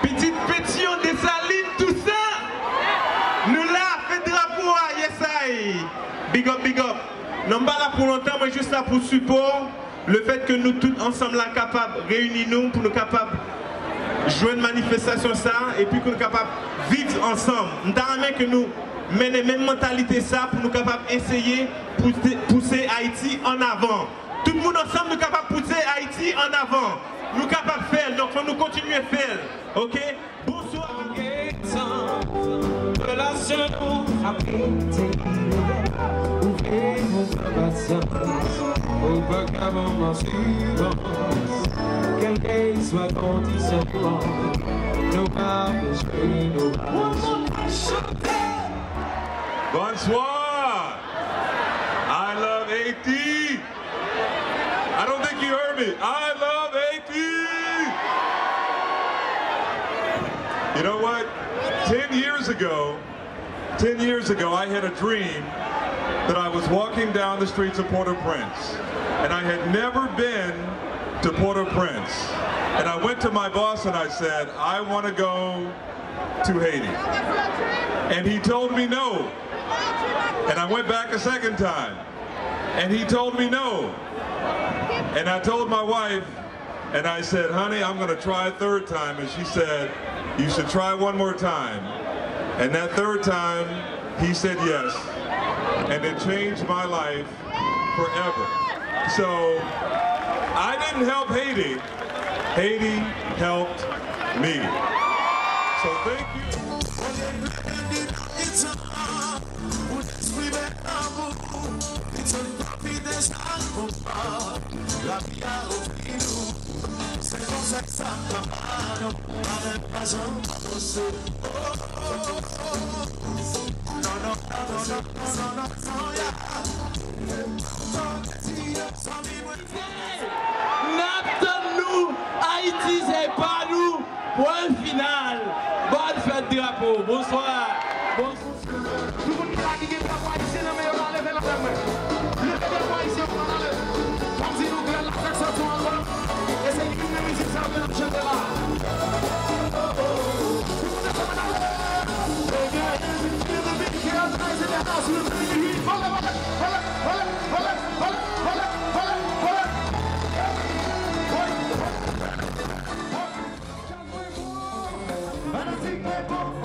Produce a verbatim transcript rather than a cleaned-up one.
Pitit Petion, Desalin, tousa. Nou la, fèt drapo a, yes I. Big up, big up. Non, m pa la pou lontan, mwen jis la pou sipò. Le fèt ke nou tout ansanm la kapab reyini nou, pou nou kapab jwenn manifestasyon sa, epi pou nou kapab viv ansanm. M ta renmen ke nou mennen menm mantalite sa, pou nou kapab eseye pouse, pouse Ayiti an avan. Tout moun ansanm, nou kapab pouse Ayiti an avan. Nou kapab fè l, donk fò nou kontinye fè l. Oke? Bonswa. Relasyon nou ap rete ireyèl. Ou vle nou pran pasyans. Ou pa ka ban mwen silans. Kèlkeswa kondisyon nou an, nou pa bezwen nou. Bonswa. I love Haiti. I don't think you heard me. I love Haiti. You know what? Ten years ago, ten years ago, I had a dream that I was walking down the streets of Port-au-Prince, and I had never been to Port-au-Prince. And I went to my boss and I said, "I want to go to Haiti." And he told me no. And I went back a second time. And he told me no. And I told my wife, and I said, "Honey, I'm going to try a third time." And she said, "You should try one more time." And that third time, he said yes. And it changed my life forever. So, I didn't help Haiti. Haiti helped me. So, thank you. Pou n eksprime lanmou, pitit konfidans ak konfò, lavi a ofri nou. Se konsa k sa papa nou pa menm pa janm panse. Oh, oh, oh, oh. Non, non, non, non, non, non, non, non, yeah. Zanmi mwen. N ap tann nou, Ayiti se pa nou, pwen final. Bòn fèt drapo. Bonswa. Bonswa. Tout moun ki la ki gen drapo ayisyen nan men yo la, leve l avè mwen. Leve drapo ayisyen an, leve. Kòmsi nou glad la fèt sòti yon albòm. E se youn nan mizik sa yo ke n ap chante la. Put your hands in the air, feel the beat, girls, rise in the house, we bring the heat. Vole, vole, vole, vole, vole. Fanatik mwen bon.